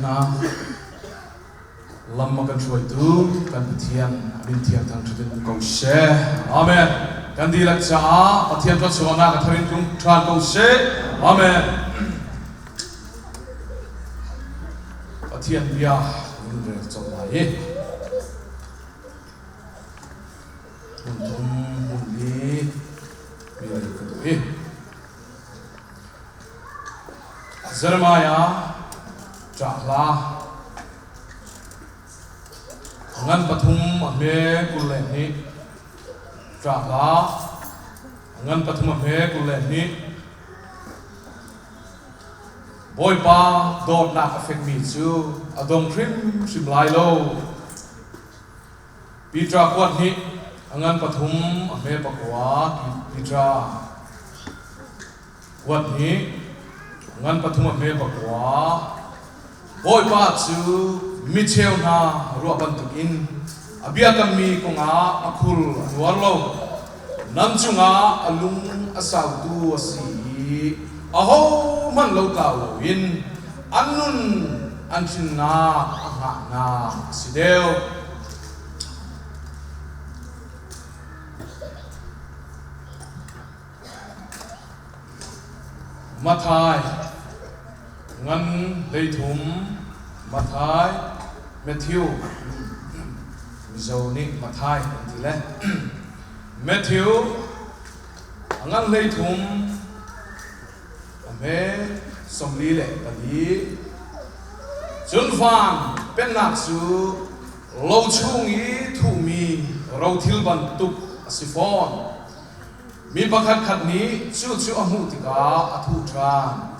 hna. Lam a kan hruaitu kan Pathian a min thiang thangṭhat in um ko seh. Amen. Kan dihlak caah Pathian thluachuahnak a thar in tlung ṭhan ko seh. Amen. Pathian bia kan rel colh lai i hmun thum hmun li mi rel ka duh i Jeremiah ṭahhla ngan pathum a hme 22 ṭahhla ngan pathum a hme 22. Bawipa dawtnak a fekmi cu a dong hrimhrim lai lo. Peter kuat hnih a ngan pathum a hme pakua. Peter kuat hnih ngan pathum a hme pakua. Bawipa cu micheu hna ruah bantukin a biakammi kongah a khul a nuar lo. Nan cungah a lung a sautu a si i ahohmanh lotlau loin an nun an hrinnak a hngahnak a si deuh. Matthai ngan 33. Matthai, Matthew, Mizo nih Matthai an ti le Matthew a ngan 33 a hme 44. Cun van pennak cu lo chung i thuhmi rothil bantuk a si fawn. Mi pakhatkhat nih cucu a hmuh tikah a thuh ṭhan.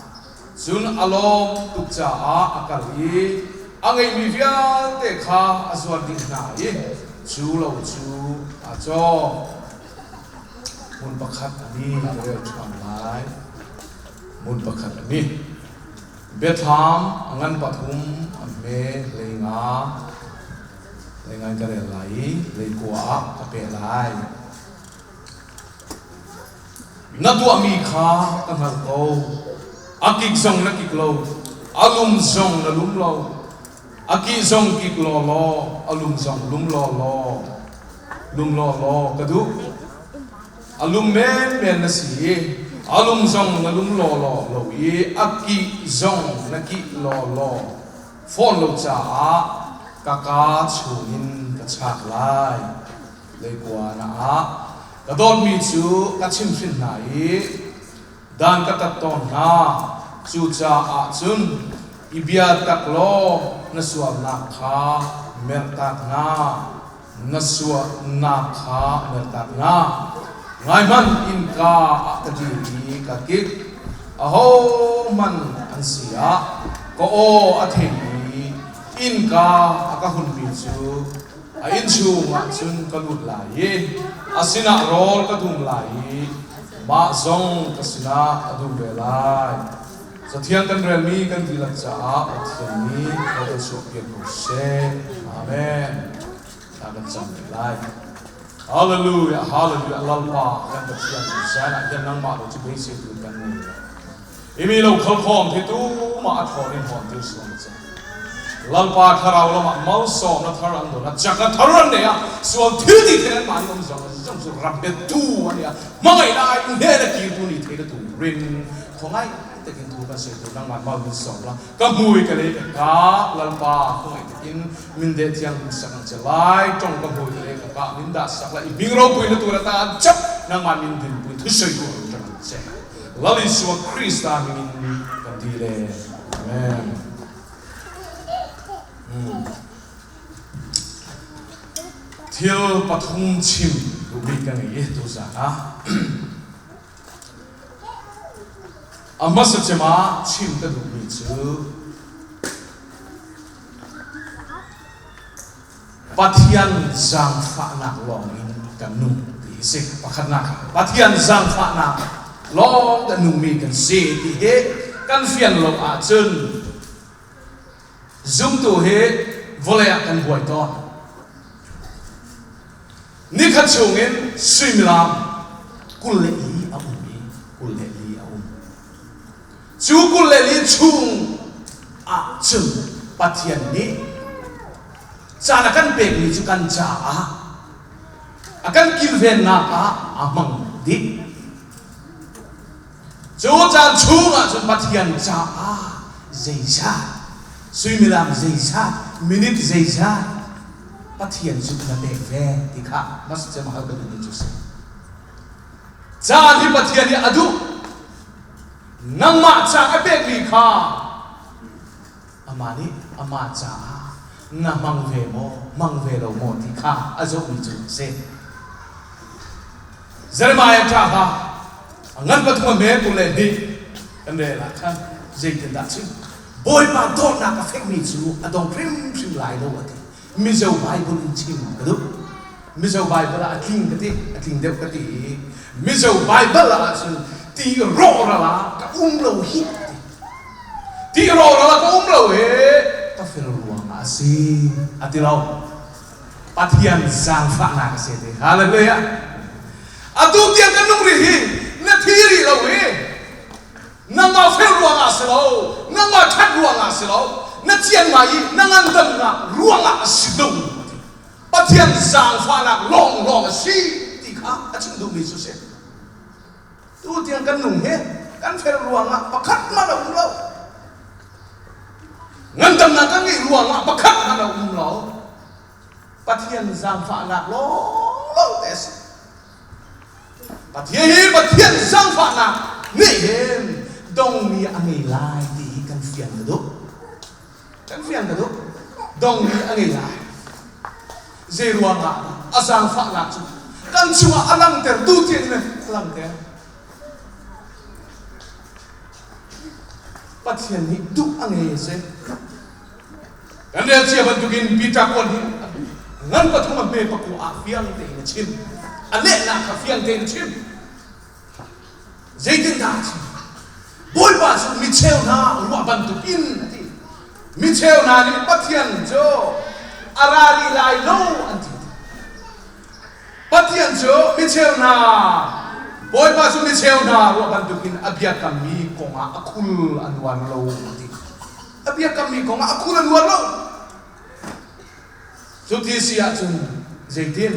Cun a lawm tuk caah a kal i a ngeihmi vialte kha a zuar dih hna i cu lo cu aa cawk. Hmun pakhat a ni ka rel ṭhan lai. Hmun pakhat a ni. Biathlam a ngan pathum a hme 15. 15 in ka rel lai i 19 ah ka peh lai. Na tuahmi kha ka hngalh ko. A kik zong na kik lo, a lum zong na lum lo. A kih zong kik lawlaw, a lum zong lum lawlaw. Lum lawlaw ka duh. A lum menmen na si i a lum zong na lum lawlaw lo i a kih zong na kih lawlaw fawn lo caah ka kaa chungin ka chak lai. 19 na ah ka dawtmi cu ka chimhhrinh hna i dan ka tat tawn hna. Cucaah cun i biatak law na sualnak kha mertak hna, na sualnak kha mertak hna. Ngai hmanh, innka ah ka dir i ka kik. Ahohmanh an si ah ka aw a thei i innka a ka hunmi cu a innchung ah cun ka lut lai i a sinah rawl ka dum lai i mah zong ka sinah a dum ve lai. Cathiang kan relmi kan dihlak caah Pathian nih lo kan suahpiak ko seh. Amen. Thla kan cam rih lai. Hallelujah, hallelujah. Lalpa kan Pathian zan ah hian nangmah lo cu beisei tu kan ngei lo. Imi lo khalkhawm hi tu mah a thawn in hawn tir suam che. Lalpa thlarau lamah malsawm na thar an don a chak a thar an nei a sual thil ti thei an mahni um zong zong cu ram tu ani a hmangaih na ai hne na kir tu ni thei na tu rin khongai takin thu kan sei tu nangmah mal min som la ka hmui ka lei ka ka Lalpa khongai takin min de thiang min sak ang che lai tong ka hmui ka lei ka ka min da sak la i ming ropui na tu la ta an chap nangmah min din pui thu sei tu ang che Lal Isua Krista min in kan dil e. Amen. Thil pathum chim duhmi ka ngei i tuzan ah. A hmasa cem ah chim ka duhmi cu Pathian zaangfahnak lawng in kan nung ti hi si. Pakhatnak, Pathian zaangfahnak lawng kan nungmi kan si ti hi kan fian lo ahcun zumtu hi vawlei ah kan buai tawn. Nikhat chungin suimilam 24 a um i 24 a um. Cu 24 chung ah cun. Pathian nih caan a kan pekmi cu kan caah a kan kilvennak ah a hmang dih. Cu caan chungah cun Pathian caah zeizat suimilam zeizat minute zeizat Pathian cu na pek ve ti kha mas cem hal ka duhmi cu si. Caan hi Pathian nih a duh. Nangmah ca a pekmi kha amah nih amah caah na hmang ve maw, hmang ve lo maw ti kha a zohmi cu a si. Jeremiah ṭa kha a ngan pathum a hme 22 kan rel ah khan zeitindah chim? Bawipa dawtnak a fekmi cu a dong hrimhrim lai lo a ti. Mizo Bible in chim ka duh. Mizo Bible ah a tling ka ti, a tling deuh ka ti i Mizo Bible ah cun ti rawhral ah ka um lo hi ti. Ti rawhral ah ka um lo hi ka fel ruang ah a si a ti lo. Pathian zaangfahnak a si ti. Hallelujah. Atu tiang kan nung rih hi na thi rih lo hi. Nangmah fel ruangah si lo, nangmah ṭhat ruangah si lo, na cian ngai i na ngandamnak ruangah a si lo. Pathian zaangfahnak lawnglawng a si ti kha a chim duhmi cu si. Tu tiang kan nung hi kan fel ruangah pakhat hmanh a um lo. Ngandamnak kan ngeih ruangah pakhat hmanh a um lo. Pathian zaangfahnak lawnglawng te a si. Pathian hi Pathian zaangfahnak nih hin dongmi a ngei lai ti hi kan fian ka duh. Kan fian ka duh. Dongmi a ngei lai. Zei ruangah dah a zaangfahnak cu kan cungah a langter tu tiang in a langter. Pathian nih duh a ngei a si. Kan rel cia bantukin Peter Paul nih ngan pathum a hme pakua ah fiang tein a chim. A lehnak kha fiang tein a chim. Zeitindah a chim? Bawipa cu micheu hna ruah bantukin a ti. Micheu hna nih Pathian cu a ra rih lai lo an ti. Pathian cu micheu hna Bawipa cu micheu hna ruah bantukin a biakammi kongah a khul a nuar lo a ti. A biakammi kongah a khul a nuar lo. Cuti si ahcun zeitin?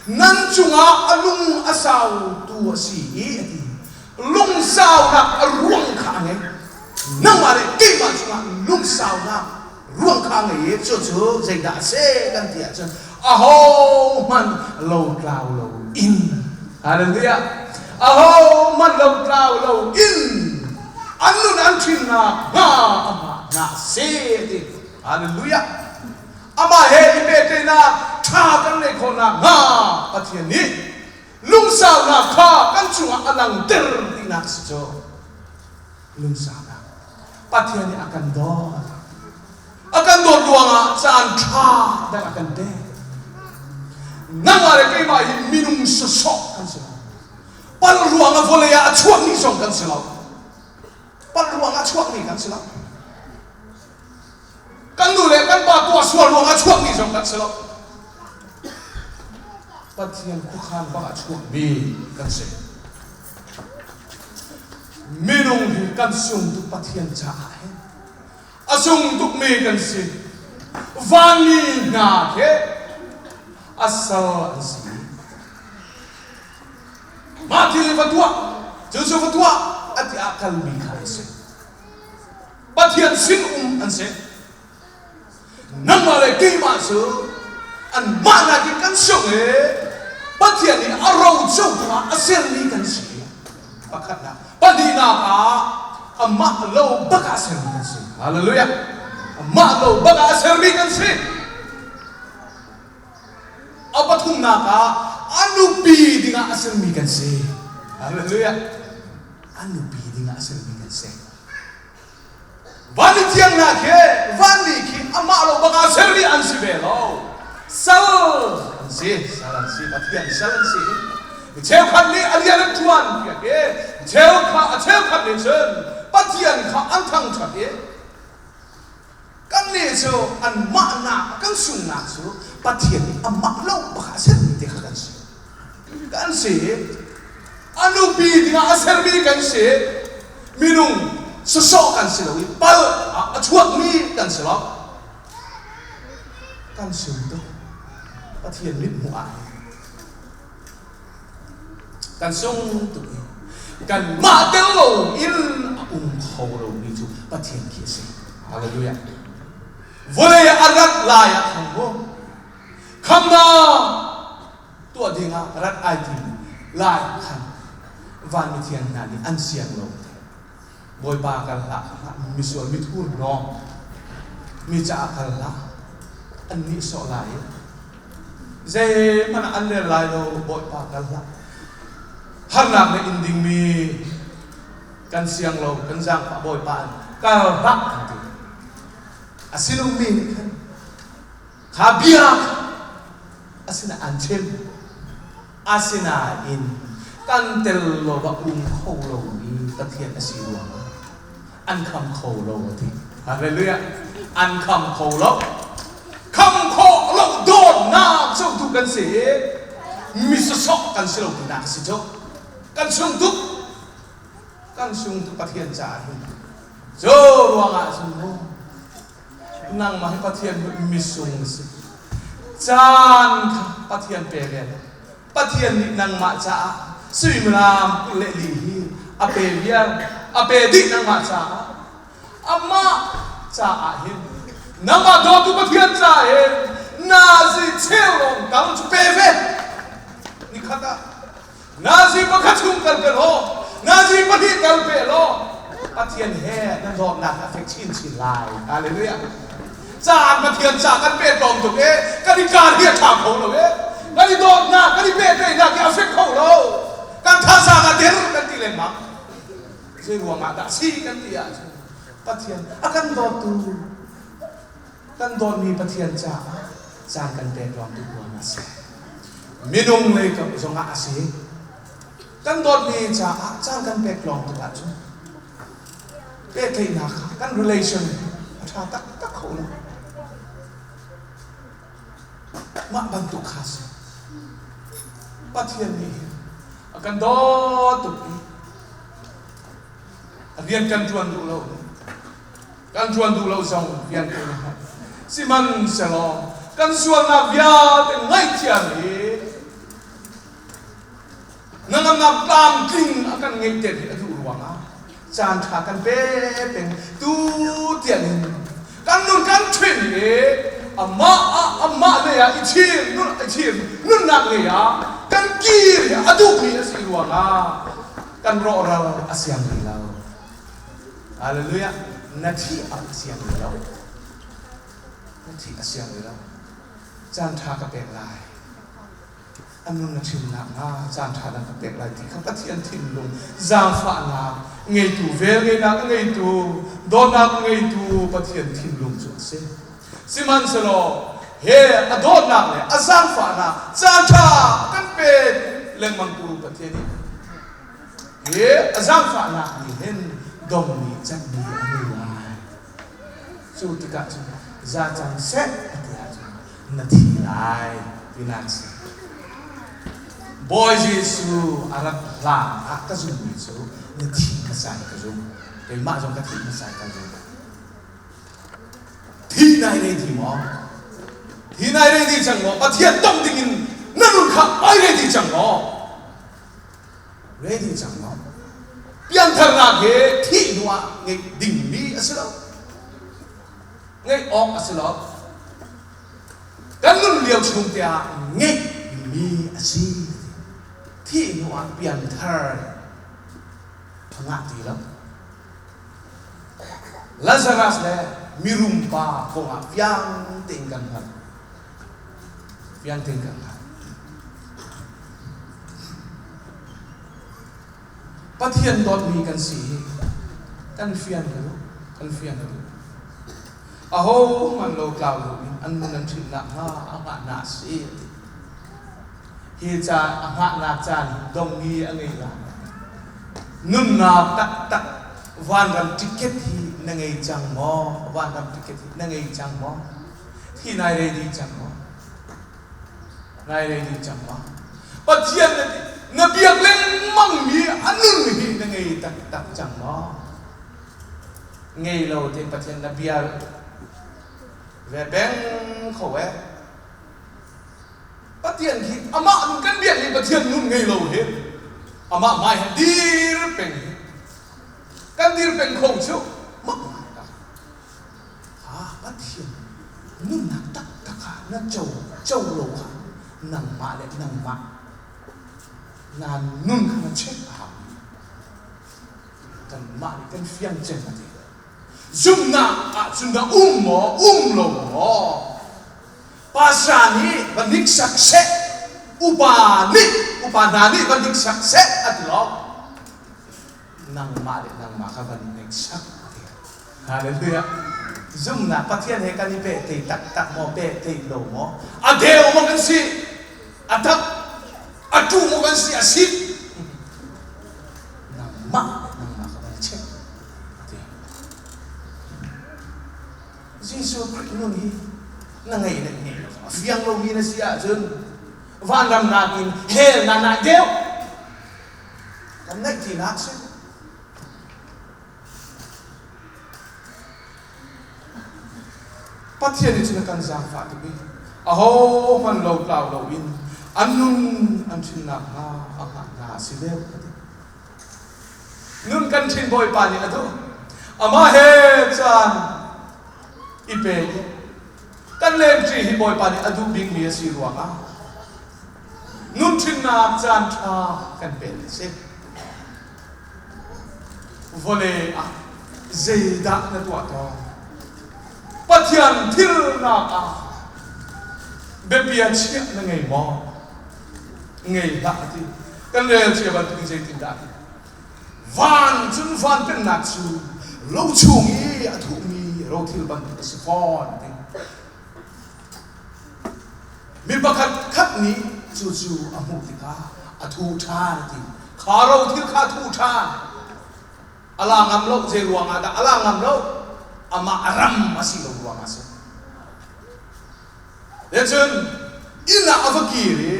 Nan cungah a lung a sautu a si i a ti. Lungsaunak a ruang kha a ngei. Nangmah le keimah cungah lungsaunak ruang kha a ngei i cucu zeidah a si kan ti ahcun ahohmanh lotlau lo in hallelujah ahohmanh lotlau lo in an nun an ṭhinnak hnga amah hna si a ti hallelujah amah he i pehtlaihnak ṭha kan neih khawhnak hnga Pathian nih lungsaunak kha kan cungah a langhter tinak si cu lungsaunak Pathian nih a kan dawt a kan dawt ruangah caan ṭha dang a kan pek nangmah le keimah hi minung sawsawh kan si lo pal ruangah vawlei ah a chuakmi zong kan si lo pal ruangah a chuakmi kan si lo kan nu le kan pa tuah sual ruangah chuakmi zong kan si lo Pathian khuakhan bang a chuakmi kan si minung hi kan sung tuk Pathian caah hin a sung tukmi kan si vanmi hna khi a sal an si mah thil va tuah cu cu va tuah a ti ah kalmi kha an si Pathian sin um an si. Nangmah le keimah cu anmah nakin kan sung i Pathian nih a roco ah a sermi kan si. Pakhatnak. Pahnihnak ah amah lo bak ah sermi kan si. Hallelujah. Amah lo bak ah a sermi kan si. A pathumnak ah a nupi dingah a sermi kan si. Hallelujah. A nupi dingah a sermi kan si. Van i thiangnak khi vanmi khi amah lo bang ah sermi an si ve lo. Sal an si, sal an si, Pathian sal an si. Mi cheukhat nih a rian an ṭuan piak i cheukhat a cheukhat nih cun Pathian kha an thangṭhat i kannih cu anmah nak kan sungnak cu Pathian nih amah lo bak a sermi te kha kan si. Kan si. A nupi dingah a sermi kan si. Minung sawsawh kan si lo i pal ah a chuakmi kan si lo. Kan sung tuk. Pathian mithmuh ah hin kan sung tuk i kanmah tel lo in a um kho lomi cu Pathian khi a si. Hallelujah. Vawlei a rat lai ah khan mu khamnak tuah dingah rat ai tim lai khan van mithiang hna nih an siang lo. Bawipa kal hlah, misual mithur lawng mi caah kal hlah, an nihsawh lai i zeihmanh ah an rel lai lo, Bawipa kal hlah. Harnak na in dingmi kan siang lo, kan zaangfah Bawipa an kal hlah an ti. A sinummi nih khan kha bia kha a sinah an chim. Asinain kan tel lo a um kho lomi Pathian a si ruangah an kham kho lo a ti. Hallelujah. An kham kho lo. Kham khawh lo dawtnak cotu kan si. Mi sawsawh kan si lo tinak a si cu. Kan sung tuk. Kan sung tuk Pathian caah hin. Cu ruangah cun mu Nangmah hi Pathian misung na si. Caan kha Pathian pe ve lo. Pathian nih nangmah caah suimilam 24 hi a pe viar, a pe dih nangmah caah. Amah caah hin nangmah dawtu Pathian caah hin nazi cheu lawng kal cu pe ve. Nikhat ah Nazi pakhat chung kal pe law, nazi pahnih kal pe law, Pathian he na dawtnak a fek chinchin lai. Hallelujah. Caan Pathian ca kan pe tlawm tuk e, kan i kar hi a ṭha kho lo e, kan i dawtnak, kan i pehtlaihnak hi a fek kho lo. Kan thazaang a der kan ti lengmang. Zei ruangah dah si kan ti ahcun Pathian a kan dawttu Kan dawtmi Pathian caah caan kan pek ruang tu ruang a si. Minung lei kam zongah a si. Kan dawtmi caah caan kan pek lawng tuk ahcun pehtlaihnak kha kan relation a ṭha taktak kho lo. Mah bantuk kha si. Pathian nih hin a kan dawt tuk i a rian kan ṭuan duh lo. Kan ṭuan duh lo zong rian ṭuan a herh. Sihmanhsehlaw kan sualnak vialte ngaihthiam i hnangamnak tlamtling a kan ngeihter hi a duh ruangah caan ṭha kan pe peng tu tiangin kan nun kan ṭhin i amah ah amah lei ah i chir nun i chir nunnak lei ah kan kir hi a duhmi a si ruangah kan rawhral a siang rih lo. Hallelujah. Na thih a siang rih lo. Na thih a siang rih lo. Caan ṭha ka pek lai. An nun na chimnak hnga caan ṭha na ka pek lai ti kha Pathian thinlung zaangfahnak ngeitu, velngeihnak a ngeitu, dawtnak a ngeitu Pathian thinlung cu a si. Sihmanhsehlaw he a dawtnak le a zaangfahnak caan ṭha kan pek lengmangtu Pathian nih Hi a zaangfahnak nih hin dongmi catmi a ngei lai. Cu tikah cun za cang seh a ti ahcun na thi lai tinak a si. Bawi Jesuh a rat hlan ah ka zummi cu na thi hmasa in ka zum. Keimah zong ka thi hmasa in ka zum. Thi nai ready maw? Thi nai ready cang maw? Pathian tong dingin na nun kha ai ready cang maw? Ready cang maw? Piantharnak hi thih hnu ah ngeih dingmi a si lo. Ngeih awk a si lo. Kan nun lio chung te ah ngeih dingmi a si. Thih hnu ah pianthar a ngah ti lo. Lazarus le mirum pa kongah fiang tein kan hngalh. Fiang tein kan hngalh. Pathian dawtmi kan si hi kan fian ka duh, kan fian ka duh. Ahohmanh lo tlau loin an nun an ṭhit nakhnga a hngahnak a si a ti. Hi caan a hngahnak caan hi dongmi a ngei lai. Nunnak taktak vanram ticket hi na ngei cang maw? Vanram ticket hi na ngei cang maw? Hi nai ready cang maw? Nai ready cang maw? Pathian na na biak lengmang mi a nun hi na ngei taktak cang maw? Ngei lo te Pathian na bia. Ve peng kho e. Pathian hi amah nun kan biak ni Pathian nun ngei lo hi amah hmai han dir peng hi kan dir peng kho cu mak ngai tak. Ha Pathian nunnak taktak ah na co co lo kha nangmah le nangmah na nun kha na check a hau. Kanmah nih kan fiang cem a ti. Zumhnak ahcun na um maw, um lo maw? Pasa nih va hniksak seh, upa nih, upa hna nih va hniksak seh a ti lo. Nangmah le nangmah kha van hniksak a ti. Hallelujah. Zumhnak Pathian he kan i pehtlaih taktak maw, pehtlaih lo maw? A deu maw kan si? A tak, a ṭu maw kan si? A sit? Nangmah le nangmah kha van i check. Ti. Jesuh Khrih nun hi na ngei le ngei lo a fiang lomi na si ahcun vanram nakin hell na naih deuh. Kan ngaih tinak si. Pathian nih cun a kan zaangfah tuk i ahohmanh lo tlau loin an nun an ṭhin nakhnga a hngah hna a si deuh a ti. Nun kan ṭhin Bawipa nih a duh. Amah he caan i pe i kan lemṭi hi Bawipa nih a duh bikmi a si ruangah nun ṭhinnak caan ṭha kan pek a si. Vawlei ah zeidah na tuah tawn? Pathian thilnak ah biapia chiah na ngei maw? Ngei hlah a ti. Kan rel cia bantukin zeitindah a ti? Van cun van pennak cu lo chung i a thuhmi rothil bantuk a si fawn a ti. Mi pakhat khat nih cucu a hmuh tikah a thu ṭhan a ti. Kha rothil kha a thu ṭhan. A la ngam lo. Zei ruangah dah a la ngam lo? Amah a ram a si lo ruangah a si. Cun inn ah a va kir i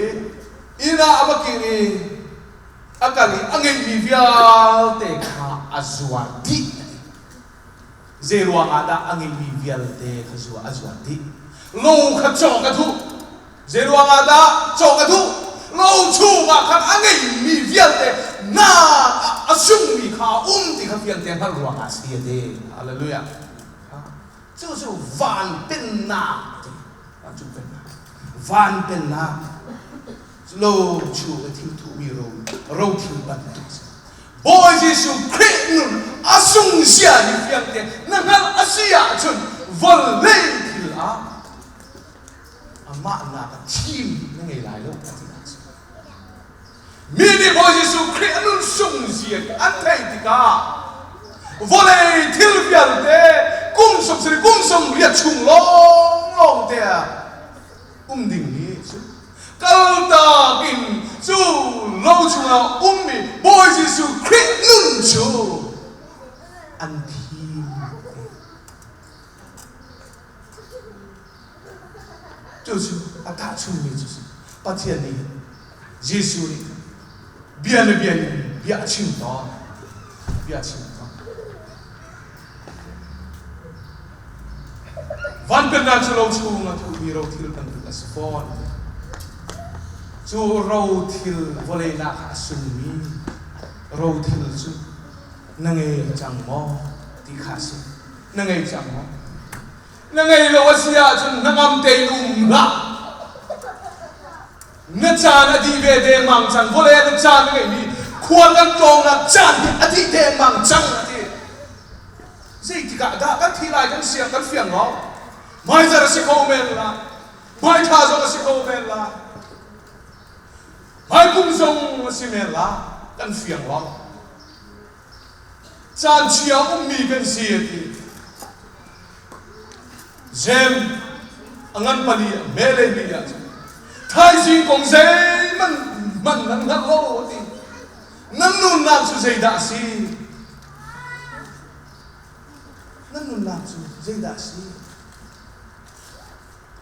inn ah a va kir i a kal i a ngeihmi vialte kha a zuar dih a ti. Zei ruangah dah a ngeihmi vialte kha zuar a zuar dih? Lo kha cawk a duh. Zei ruangah dah cawk a duh? Lo chungah khan a ngeihmi vialte nak ah a sungmi kha a um ti kha fiangte hngalh ruangah a si a ti. Hallelujah. Cucu van pennak a ti. Vancung pennak. Van pennak. Lo chung i thil thuhmi ro, rothil bantuk si. Bawi Jesuh Khrih nun a sungzia hi fiangte na hngalh a si ahcun vawlei thil ah amah nak a thim na ngei lai lo a ti si. Mi nih Bawi Jesuh Khrih a nun sungzia hi an theih tikah vawlei thil vialte kum 70 kum 80 chung lawnglawng te ah um dingmi cu kaltak in cu lo chungah ummi Bawi Jesuh Khrih nun cu an thim. Cucu a tahchunmi cu si. Pathian nih Jesuh nih bia le bia in bia a chim tawn. Bia a chim tawn. Van pennak cu lo chung a thuhmi rothil bantuk a si fawn. Cu rothil vawlei nak ah a sungmi rothil cu na ngei cang maw ti kha a si. Na ngei cang maw? Na ngei lo a si ahcun hnangam tein um hlah. Na caan a dih ve dengmang cang. Vawlei ah na caan na ngeihmi khua kan tlawngnak caan hi a dih dengmang cang a ti. Zeitik ah dah kan thi lai kan siang kan fiang lo. Hmaizar a si kho men la. Hmaithla zong a si kho men la. Hmaikum zong a si men la. Kan fiang lo. Caan chia ummi kan si a ti. Jem a ngan pali a hme leimi ah cun thaizing kong zeihmanh hmanh nan hngalh lo a ti. Nan nunnak cu zeidah a si? Nan nunnak cu zeidah a si?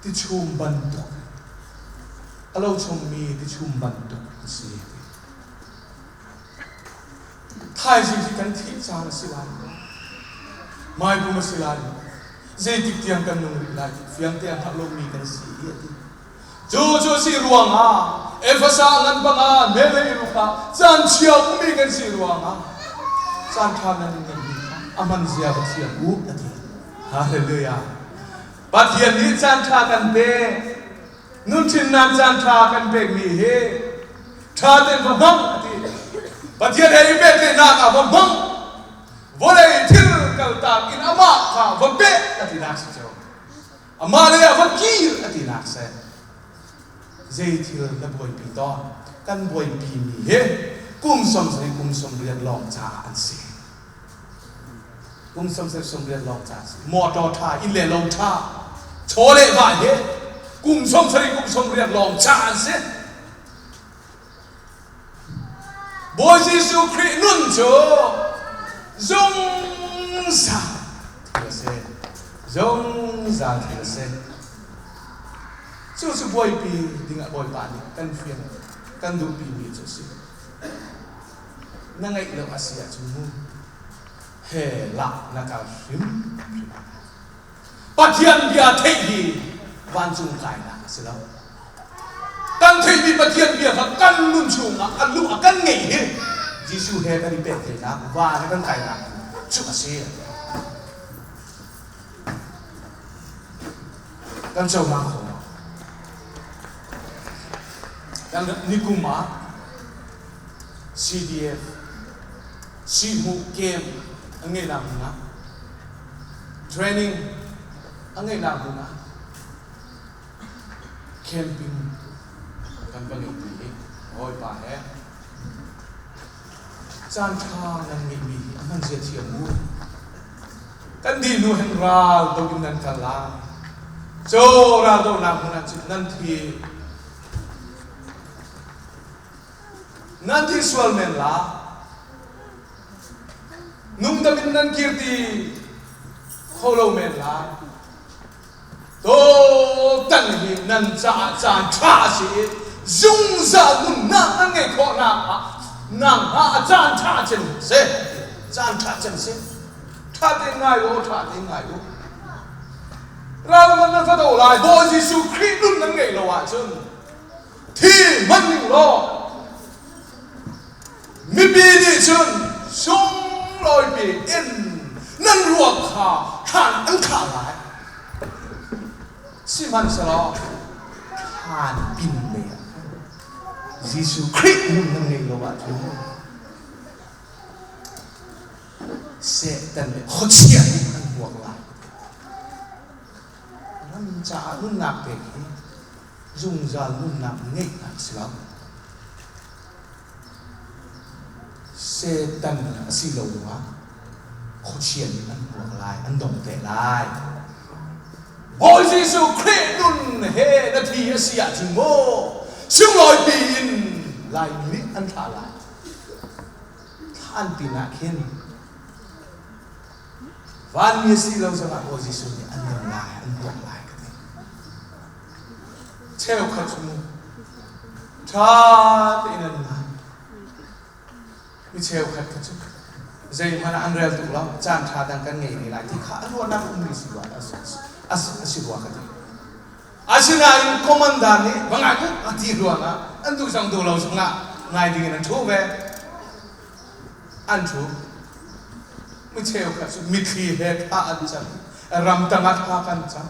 Tichum bantuk a lo chungmi tichum bantuk a si. Thaizing hi kan thih caan a si lai. Hmaikum a si lai. Zeitik tiang kan nung rih lai ti fiang te a hngalh lomi kan si i a ti. Cu cu a si ruangah Efesa ngan bangah mele ruk ah caan chia ummi kan si ruangah caan ṭha nan ngeihmi kha a hman zia va thiam u a ti. Hallelujah. Pathian nih caan ṭha kan pek. Nunṭhinnak caan ṭha kan pekmi hi ṭha tein va hmang a ti. Pathian he i pehtlaihnak ah va hmang. Vawlei thil kaltak in amah kha va peh a tinak si cu. Amah lei ah va kir a tinak si. Zei thil na buaipi tawn? Kan buaipi mi hi kum 30 kum 80 lawng caah an si. Kum 30 80 lawng caah si. Motor ṭha, inn le lo ṭha, chaw le va hi kum 30 kum 80 lawng caah an si. Bawi Jesuh Khrih nun cu zungzal thil a si. Zungzal thil a si. Cu cu buaipi dingah Bawipa nih kan fian kan duhpimi cu a si. Na ngeih lo a si ahcun mu he lah na kal hrimhrim. Pathian bia theih hi vancung kainak a si lo. Kan theihmi Pathian bia kha kan nun chungah a luh a kan ngeih hi Jesuh he kan i pehtlaihnak van a kan kainak cu a si. Kan cohlang kho lo. Kan nikum ah CDF sihhmuh camp an ngeihnak hmun ah training a ngeihnak hmun ah camping kan va ngei ti i hawipa he caan ṭha nan ngeihmi hi a hman zia thiam u. Kan dih hnu hin ral do in nan kal lai. Cu ral dohnak hmun ah cun nan thi nan thi sual men la. Nungdam in nan kir ti kho lo men lai. Tutan hi nan caah caan ṭha a si i zungzal nunnak nan ngeih khawhnak ah nangmah a caan ṭha cem si. Caan ṭha cem si. Ṭha tein ngai u, ṭha tein ngai u. Ral man nan va do lai. Bawi Jesuh Khrih nun nan ngeih lo ahcun thi hmanh ning law Mipi nih cun sunglawipi in nan ruak kha thlan an thlah lai. Sihmanhsehlaw thlan pin lei ah khan Jesuh Khrih nun nan ngeih lo ahcun Satan le khuachia nih an vuak lai. Ram caah nunnak pek hi zungzal nunnak ngeihnak si lo. Satan a si lo ruangah khuachia nih an puak lai, an dong te lai. Bawi Jesuh Khrih nun he na thi a si ahcun maw sunglawi piin Laimi nih an thlah lai. Thlan pinah khin vanmi a si lo zongah Bawi Jesuh nih an don lai, an puak lai ka ti. Cheukhat cu ṭha tein an ngai. Mi cheukhat kha cu zeihmanh ah an rel tuk lo, caan ṭha dang kan ngei ve lai ti kha a ruahnak ummi si rua a si rua ka ti. Asinain commander nih va ngai u a ti ruangah an duh zong duh lo zongah ngai ding in an ṭhu ve. An ṭhu. Mi cheukhat cu mitthli he thla an cam. Ramtang ah thla kan cam.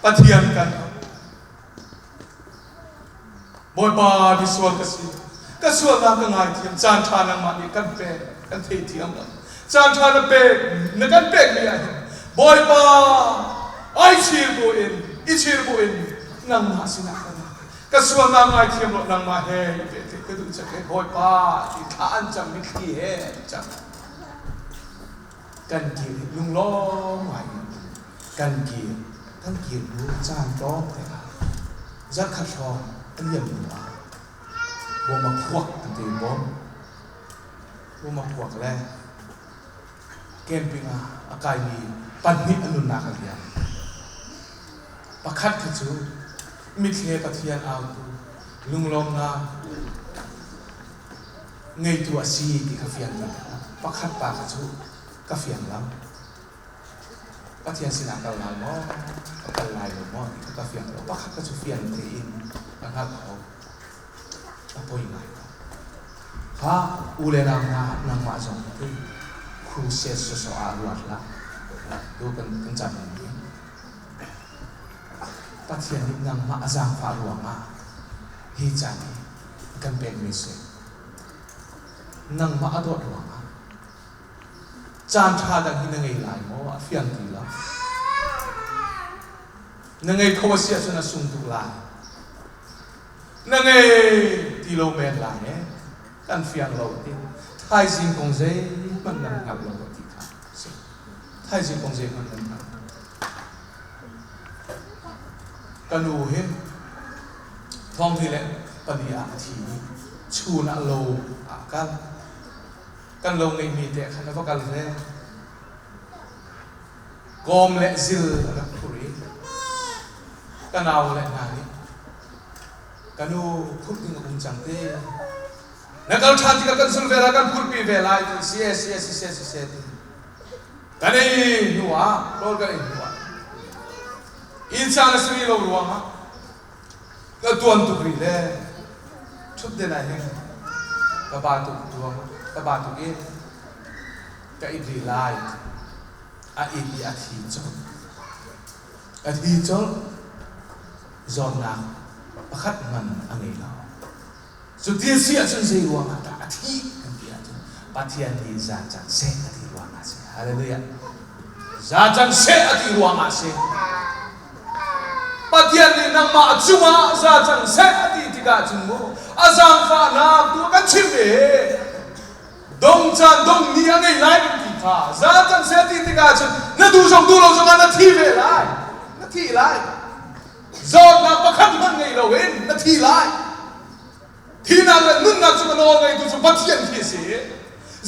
Pathian kan auh. Bawipa misual ka si. Ka sualnak ka ngaithiam. Caan ṭha nangmah nih kan pek. Kan theithiam lo. Caan ṭha na pek, na kan pekmi ah hin Bawipa ai chir buin, i chir buin nangmah sinah ka ra. Ka sualnak ngaithiam lo nangmah he i pehtlaih ka duh cang he Bawipa ti thla an cam mitthli he an cam. Kan kir hi lunglawm ngai in kan kir kan kir hnu caan tlawm te ah zarkhat hrawng a liam hnu ah bom a phuak an ti bom bom a phuak le camping ah a kaimi pahnih a nunnak a liam pakhat kha cu mithle Pathian autu lunglawmnak ngeitu a si ti kha fiang te pakhat pa kha cu ka fiang lo. Pathian sinah kal lai maw, ka kal lai lo maw ti kha ka fiang lo. Pakhat kha cu fiang tein ka hngalh ko. A poi ngai ko. Kha u le nau hna nangmah zong hi crusade sawsawh ah ruat hlah. Tu kan kan cam mi Pathian nih nangmah a zaangfah ruangah hi caan hi a kan pekmi si. Nangmah a dawt ruangah caan ṭha dang hi na ngei lai maw? A fiang ti lo. Na ngei kho a si ahcun a sung tuk lai. Na ngei ti lo men lai ee. Kan fiang lo ti. Thaizing kong zeihmanh nan hngalh lo ti kha si. Thaizing kong zeihmanh nan hngalh. Ka nu hi thawnghi le pali ah a thi i chun ah lo ah kal. Kan lo ngeihmi te khan a va kal ve. Kawm le zil a rak phur i ka nau le hna nih ka nu phurh ding a um cang te. Na kal ṭhan tikah kan zul ve lai, kan phurhpi ve lai ti si si si si si si ti. Kan ei hnu ah, rawl kan ei hnu ah inn caan a si rih lo ruangah ka tuan tuk rih le ṭhutden ah hin ka ba tuk ruang ka ba tuk i ka it rih lai. A it i a thi colh. A thi colh. Zawtnak pakhat hmanh a ngei lo. Cuti a si ahcun zei ruangah dah a thih kan ti ahcun Pathian nih za cang seh a ti ruangah a si. Hallelujah. Za cang seh a ti ruangah a si. Pathian nih nangmah a cungah za cang seh a ti tikah cun mu a zaangfahnak tu a kan chimh ve. Dong caan dong ni a ngei lai kan ti kha za cang seh a ti tikah cun na duh zong duh lo zongah na thi ve lai. Na thi lai. Zawtnak pakhat hmanh ngei loin na thi lai. Thinak le nunnak cu ka nawl ngeitu cu Pathian khi a si.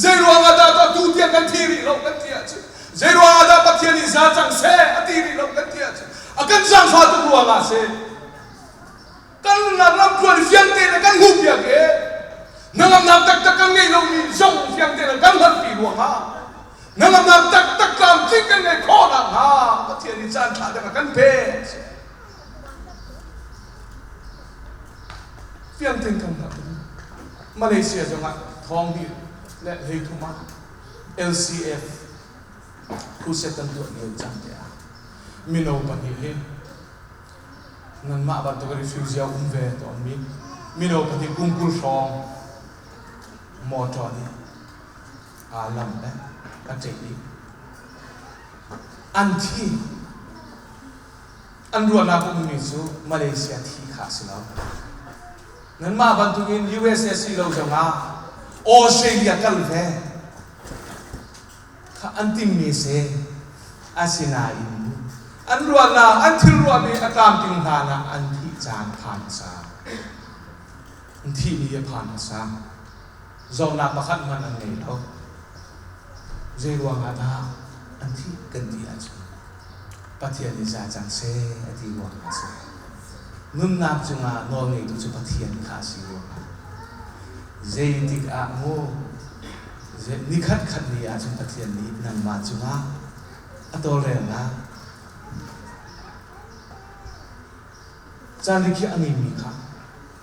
Zei ruangah dah tuah tu tiang kan thi rih lo kan ti ahcun zei ruangah dah Pathian nih za cang seh a ti rih lo kan ti ahcun a kan zaangfah tuk ruangah a si. Kan nunnak lamtluan fiang tein a kan hmuhpiak i hnangamnak taktak kan ngeih lomi zong fiang tein a kan hngalhpi ruangah hnangamnak taktak tlamtling kan ngeih khawh nakhnga Pathian nih caan ṭha dang a kan pek. Fiang tein kan hngalh. Malaysia zongah thawng hnih le 33 ah LCF crusade kan tuah lio caan te ah mino pahnih hi nanmah bantuk refugee um ve tawnmi mino pahnih kum 20 hrawng motor nih aa lam le a ṭeh i an thi. An ruahnak ummi cu Malaysia thi kha a si lo. Nanmah bantukin USA si lo zongah Australia kal ve kha an timmi si. Asinain an ruahnak, an thil ruahmi a tlamtling hlan ah an thih caan phan hmasa. An thih ni a phan hmasa. Zawtnak pakhat hmanh an ngei lo. Zei ruangah dah an thih kan ti ahcun Pathian nih za cang seh a ti ruangah a si. Nunnak cungah nawlngeitu cu Pathian kha a si ruangah zeitik ah maw nikhat khat ni ahcun Pathian nih nangmah cungah a tawlrelnak caan rikhiah a ngeimi kha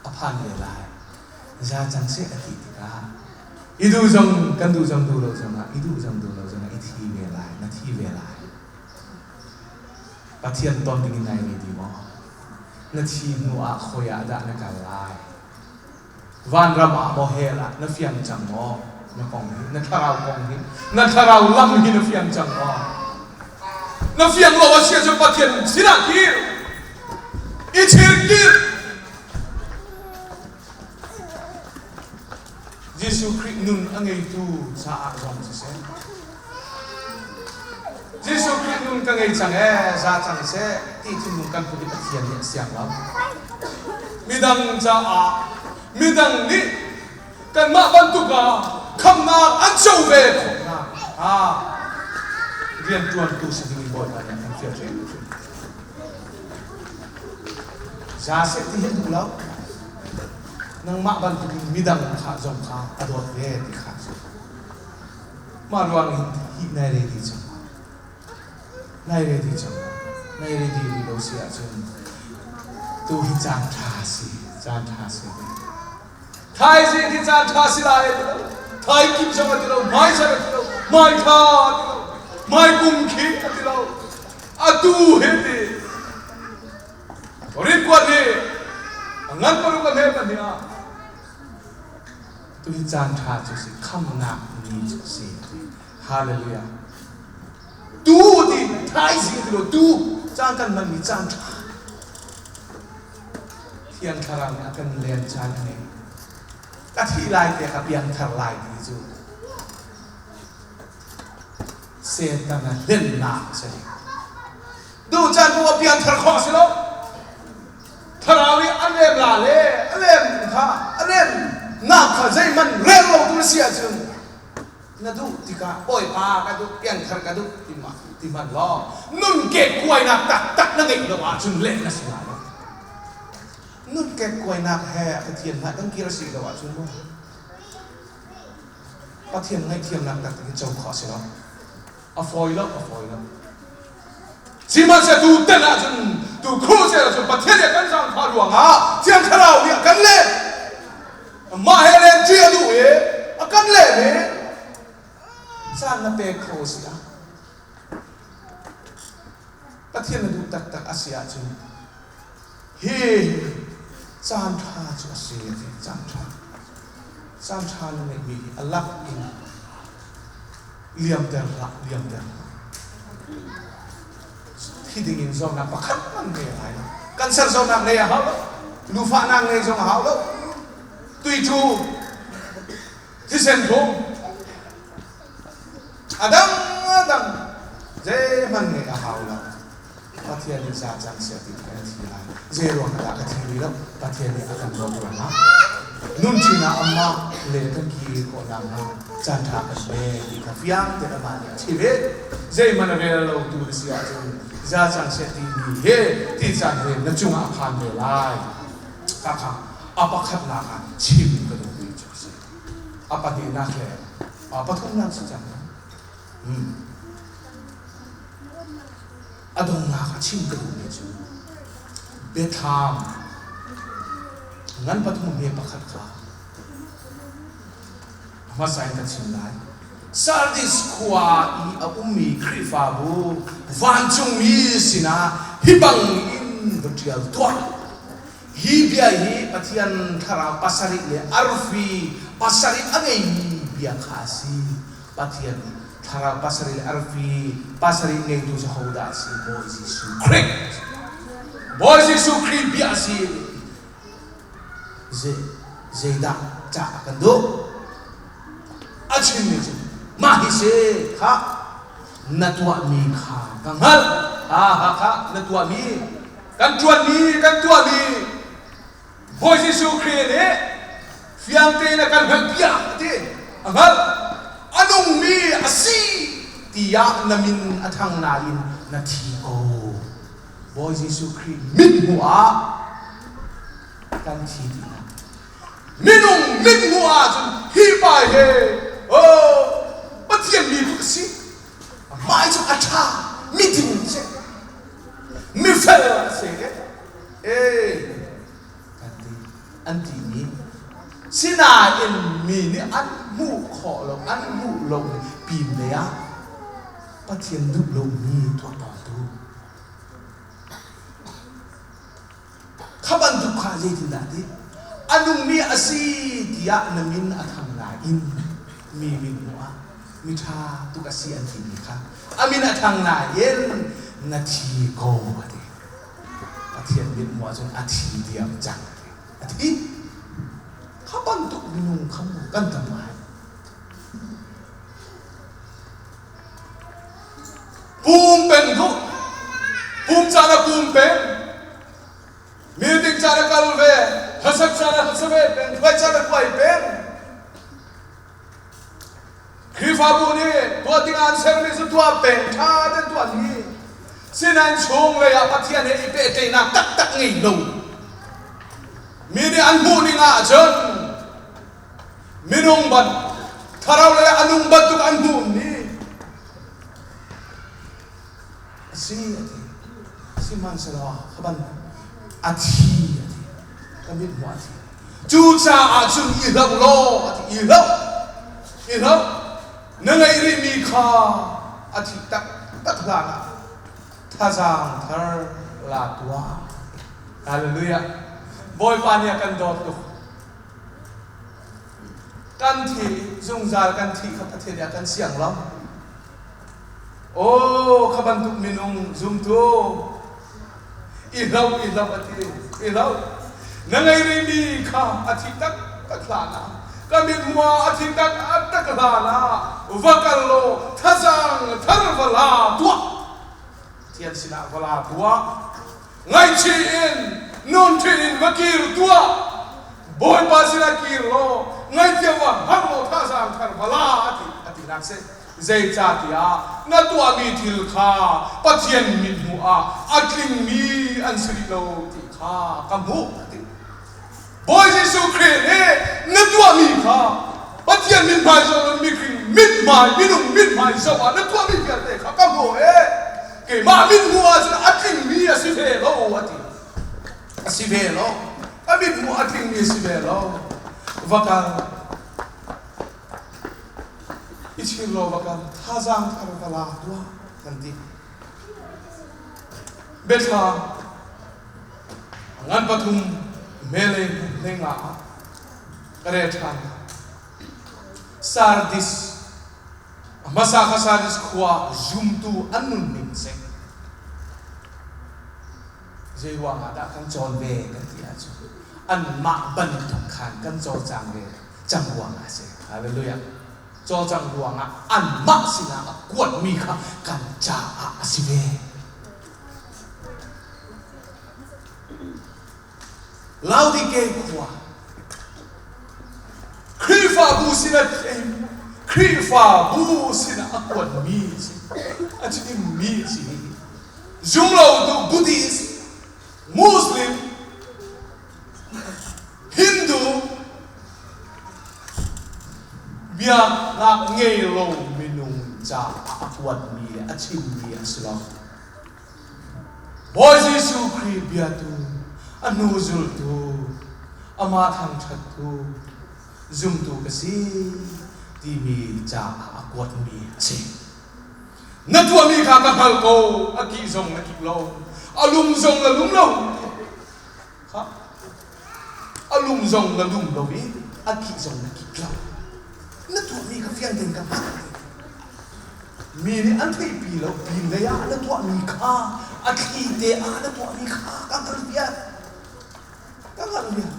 a phan ve lai. Za cang seh a ti tikah i duh zong kan duh zong duh lo zongah i duh zong duh lo zongah i thi ve lai, na thi ve lai. Pathian ton ding in nai ready maw? Na thi hnu ah khawi ah dah na kal lai? Vanram ah maw hell ah na fiang cang maw? Na kong hi, na thlarau kong hi, na thlarau lam hi na fiang cang maw? Na fiang lo a si ahcun Pathian sinah kir. I chir kir. Jesuh Khrih nun a ngeitu caah zong siseh, Jesuh Khrih nun ka ngei cang ee, za cang seh ti thinlung kan put i Pathian nih a siang lo. Midang caah midang nih kanmah bantuk ah khamnak an co ve khawhnak hnga rianṭuantu si ding in Bawipa nih a kan fial hrimhrim. Za seh ti hi a duh lo. Nangmah bantukin midang kha zong kha a dawt ve ti kha a zumh. Mah ruang hin hi nai re ti cang. Nai ready cang maw? Nai ready rih lo si ahcun tu hi caan ṭha si, caan ṭha si. Thaizing hi caan ṭha si lai a ti lo. Thaikim zong a ti lo, hmaizarh a ti lo, hmaithla a ti lo, hmaikum khi a ti lo. Atu hi ti. Rinkuat hi a ngan paruk a hme pahnih ah tu hi caan ṭha cu si, khamnak ni cu si. Hallelujah. Tu ti thaizing ti lo tu caan kan hmanmi caan ṭha. Thiang Thlarau nih a kan len caan a ngei. Ka thih lai te ka piangthar lai ti cu Satan a hlennak a si. Duh caan bu a piangthar khawh a si lo. Thlarau i a lem la le a lem kha a lem nak kha zeihmanh rel lo tu na si ahcun na duh tikah Bawipa ka duh piangthar ka duh ti ma ti hmanh law nun kekkuainak taktak na ngeih lo ahcun leh na si lai lo. Nun kekkuainak he Pathian hmai kan kir a si lo ahcun mu Pathian ngaihthiamnak taktak hi co khawh a si lo. A fawi lo, a fawi lo. Sihmanhsehlaw tu ten ahcun tu crusade ahcun Pathian nih a kan zaangfah ruangah Thiang Thlarau nih a kan leh. Mah he len ṭi a duh i a kan leh i caan na pek kho a si ah Pathian na duh taktak a si ahcun hi caan ṭha cu a si a ti caan ṭha caan ṭha na ngeihmi hi a lak in liamter hlah liamter hlah Hi dingin zawtnak pakhat hmanh ngei a lai lo. Cancer zawtnak ngei a hau lo. Lufahnak ngei zong a hau lo. Tuicu thisen thum a dang a dang zeihmanh ngei a hau lo. Pathian nih za cang seh ti kan thi lai. Zei ruang dah ka thi rih lo. Pathian nih a kan dawt ruangah nun chin ah amah le kan kir khawh nakhnga caan ṭha kan pe ti kha fiang tein amah nih a chim i zeihmanh a rel lo tu na si ahcun za cang seh timi he ti caan he na cungah a phan ve lai. Khakha a pakhatnak ah chim ka duhmi cu a si. A pahnihnak le a pathumnak si cang. Hmm. A donghnak ah chim ka duhmi cu biathlam ngan pathum he pakhat kha hmasa in ka chim lai. Sardis khua i a ummi Khrihfabu vancungmi sinah hi bang in va ṭial tuah. Hi bia hi Pathian thlarau pasarih le arfi pasarih a ngeimi bia kha a si. Pathian nih thlarau pasarih le arfi pasarih ngeitu cu hodah a si? Bawi Jesuh Khrih. Bawi Jesuh Khrih bia a si. Zeidah ca a kan duh? A chimmi cu mah hi si kha na tuahmi kha ka hngalh. Ha ha kha na tuahmi kan ṭuanmi kan tuahmi Bawi Jesuh Khrih nih fiang tein a kan hngalhpiak a ti. A hngalh. A nungmi a si tiah na min a thang nain na thi ko. Bawi Jesuh Khrih mithmuh ah kan thi dih. Minung mithmuh ahcun hi pa he oh Pathian mi a si. Amah cu a ṭha, miding a si. Mifel a si. Ee kan ti an timi sinain mi nih an hmuh khawh lo an hmuh lo pin lei ah Pathian duh lomi tuah tawntu kha bantuk kha zeitindah ti a nungmi a si tiah na min a thang nain mi min hmuh ah mi ṭha tuk a si an timi kha a min a thang nain na thi ko a ti Pathian mithmuh ahcun a thi diam cang. A thi. Kha bantuk minung kha mu kan tam ngai. Pum peng duh. Pum caan ah pum peng. Meeting caan ah kal ve. Hlasak caan ah hlasa ve peng. Khuai caan ah khuai peng. Khrihfabu nih tuah ding ah an sermi cu tuah peng ṭha tein tuah dih. Sinain chunglei ah Pathian he i pehtlaihnak taktak ngei lo. Mi nih an hmuh ning ahcun minung ban thlarau lei ah a nung bantuk an hmuh ni. Si a ti. Sihmanhsehlaw kha ban a thi a ti. Ka mit hmuh a thi. Cucaah cun i hlauh law a ti. I hlauh. I hlauh. Na ngeih rihmi kha a thih taktak hlan ah thazaang thar la tuah. Hallelujah. Bawipa nih a kan dawt tuk. Kan thi zungzal kan thi kha Pathian nih a kan siang lo. Aw, kha bantuk minung zumtu i hloh i hloh a ti i hloh. Na ngei rihmi kha a thi taktak hlan ah ka mithmuh ah a thi taktak hlan ah va kal law thazaang thar va la tuah. Pathian sinah va la tuah. Ngaihchih in nunṭhin in va kir tuah. Bawipa sinah kir law ngaihthiam va har law thazaang thar va la a ti a ti nak si. Zeicahtiah na tuahmi thil kha Pathian mithmuh ah a tlingmi an si rih lo ti kha ka hmuh a ti. Bawi Jesuh Khrih nih na tuahmi kha Pathian mithmai zoh lo mihring mithmai minung mithmai zoh ah na tuahmi vialte kha ka hmuh i keimah mithmuh ahcun a tlingmi a si ve lo a ti. A si ve lo. A mithmuh a tlingmi a si ve lo. Va kal. I chir law va kal thazaang thar va la tuah kan ti. Biathla ngan pathum mele hlenga ah ka rel ṭhan. Sardis a hmasa kha Sardis khua zumtu an nunning si. Zei ruangah dah kan cawn ve kan ti ahcun anmah bantuk khan kan cawlcang ve cang ruangah a si. Hallelujah. Cawlcang ruangah anmah sinah a kuatmi kha kan caah a si ve. Laodike khua Khrihfabu sinah Khrihfabu sinah a kuatmi a si. A chimmi a si. Zumlotu Buddhist, Muslim, Hindu biaknak ngei lo minung caah a kuatmi le a chimmi a si lo. Bawi Jesuh Khrih biatu, a hnu zultu, amah thangṭhattu, zumtu ka si timi caah a kuatmi a si. Na tuahmi kha ka hngal ko, a kih zong na kik lo, a lum zong na lum lo. Kha a lum zong na lum lo i a kih zong na kik lo. Na tuahmi kha fiang tein ka hngalh. Mi nih an theihpi lo pin lei ah na tuahmi kha a thli te ah na tuahmi kha ka hngalh viar. Ka hngalh viar.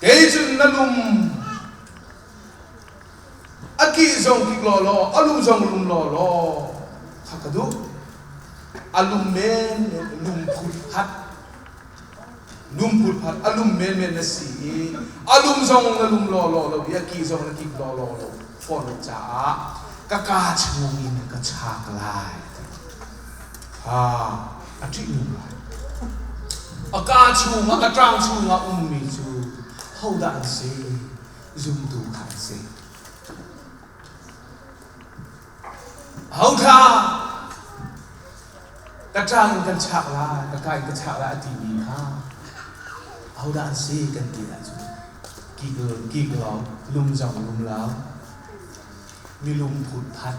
Kei cun na lum A kih zong kik lawlaw, a lum zong lum lawlaw kha ka duh. A lum menmen, lum phutphat. Lum phutphat, a lum menmen na si i a lum zong na lum lawlaw lo i a kih zong na kik lawlaw lo fawn lo caah ka kaa chung in ka chak lai. Ha, a ṭihnung lai. A kaa chungah, a ṭang chungah ummi cu hodah an si? Zumtu kha an si. Hothla ka ṭang in kan chak lai, ka ka in ka chak lai a timi kha ahodah an si kan ti ahcun kik kik lo, lum zong lum lo, milum phutphat.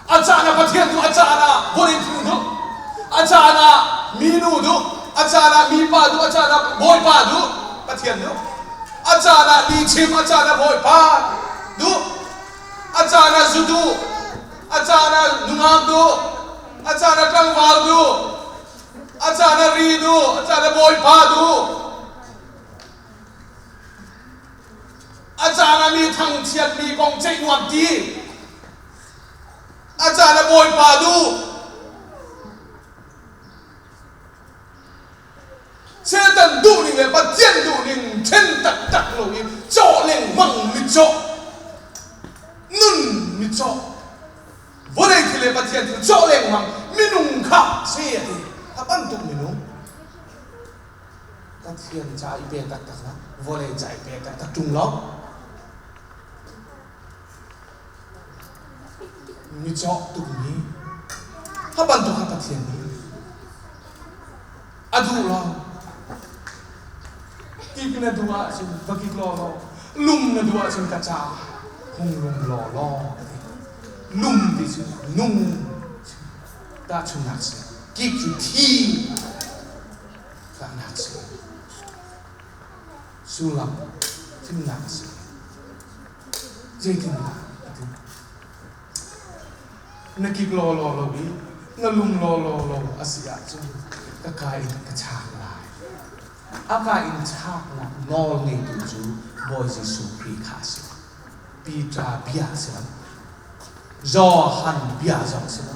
A caan ah Pathian duh, a caan ah vawlei thil duh, a caan ah minu duh, a caan ah mipa duh, a caan ah Bawipa duh, Pathian duh. A caan ah lihchim, a caan ah Bawipa duh. A caan ah zu duh, a caan ah nungak duh, a caan ah tlangval duh, a caan ah ri duh, a caan ah Bawipa duh. A caan ah mi thangchiatmi kong ceih nuam ti. A caan ah Bawipa duh. Satan duhning le Pathian duhning ṭhen taktak lo i cawh lengmang mitcaw, nun mitcaw, vawlei thil le Pathian thil cawh lengmang minung kha si a ti. A bantuk minung. Pathian ca i pe taktak lo, vawlei ca i pe taktak ṭung lo. Micaw tukmi kha bantuk kha Pathian nih a duh lo. Kik na duh ahcun va kik law law, lum na duh ahcun ka ca hung lum law law a ti. Lum ti cu nung tahchunhnak si. Kik cu thi tahnak si. Sullam thimnak a si. Zeitindah a ti? Na kik law law lo i na lum law law lo a si ahcun ka ka in ka chaak lai. A ka in chaaknak nawl ngeitu cu Bawi Jesuh Khrih kha a si. Peter bia a si lo. Johan bia zong a si lo.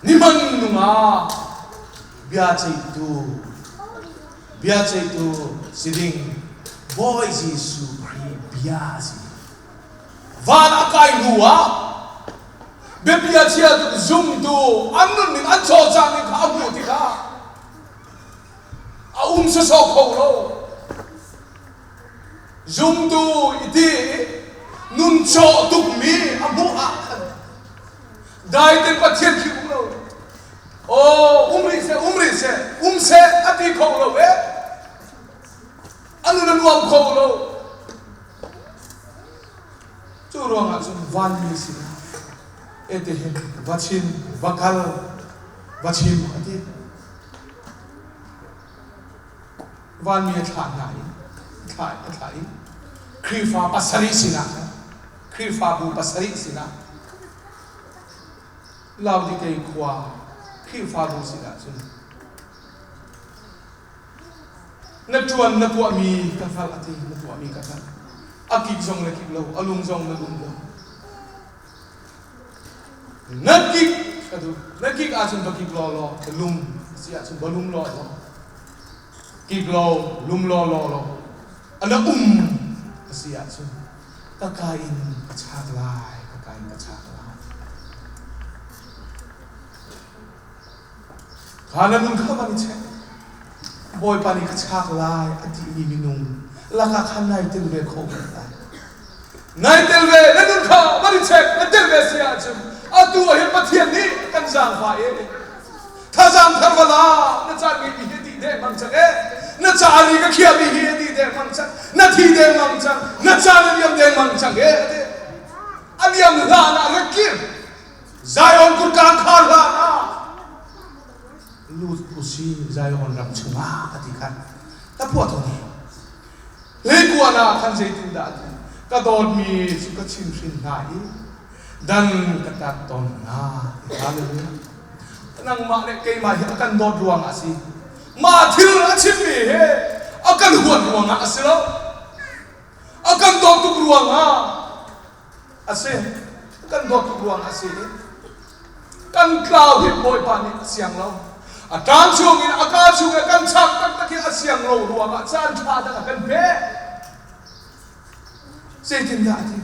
Ni hman ah bia ceihtu bia ceihtu si ding Bawi Jesuh Khrih bia a si. Van a kai hnu ah biapi a chia zumtu an nunning an cawlcang ning kha a hmuh tikah a um sawsawh kho lo. Zumtu i ti nun cawh tukmi a hmuh ah khan dai ten Pathian khi um lo. Aw um rih seh, um rih seh, um seh a ti kho lo eh. A nun a nuam kho lo. Cu ruangah cun vanmi sinah ete hin va chim, va kal, va chim a ti. Vanmi a thlah hna i thlah a thlah i Khrihfa pasarih sinah Khrihfabu pasarih sinah Laodikei khua Khrihfabu sinah cun Na ṭuan na tuahmi ka hngalh a ti, na tuahmi ka hngalh. A kik zong na kik lo, a lung zong na lum lo. Na kik ka duh. Na kik ahcun va kik law law, ka lum a si ahcun va lum law law. Kik law, lum law law law. A na um a si ahcun ka ka in ka chak lai, ka ka in ka chak lai. Kha na nun kha van i check. Bawipa nih ka chak lai a timi minung lakah khan nai tel ve kho men lai. Nai tel ve na nun kha van i check na tel ve si ahcun atu ah hin Pathian nih kan zaangfah e. Thazaang thar vala na caan ngeimi hi ti deh mang cang e. Na ca ri ka khiami hi ti deh mang cang. Na thi deh mang cang. Na caan a liam deng mang cang e. A liam hlan ah rak kir. Zion kutka khar hlah ah lut usi Zion ram chungah a ti khan ka phuah to ni hleikua na khan zeitindah a ti ka dawtmi cu ka chimhrin hna i dan ka tat tawn hna hallelujah nangmah le keimah hi a kan dawt ruangah a si mah thil a chimmi he a kan huat ruangah a si lo a kan dawt tuk ruangah A si. Kan dawt tuk ruang a si i kan tlau hi Bawipa nih a siang lo. A ṭaan chung in a kaa chung i kan chak taktak hi a siang lo ruangah caan ṭha dang a kan pek. Zeitindah a ti?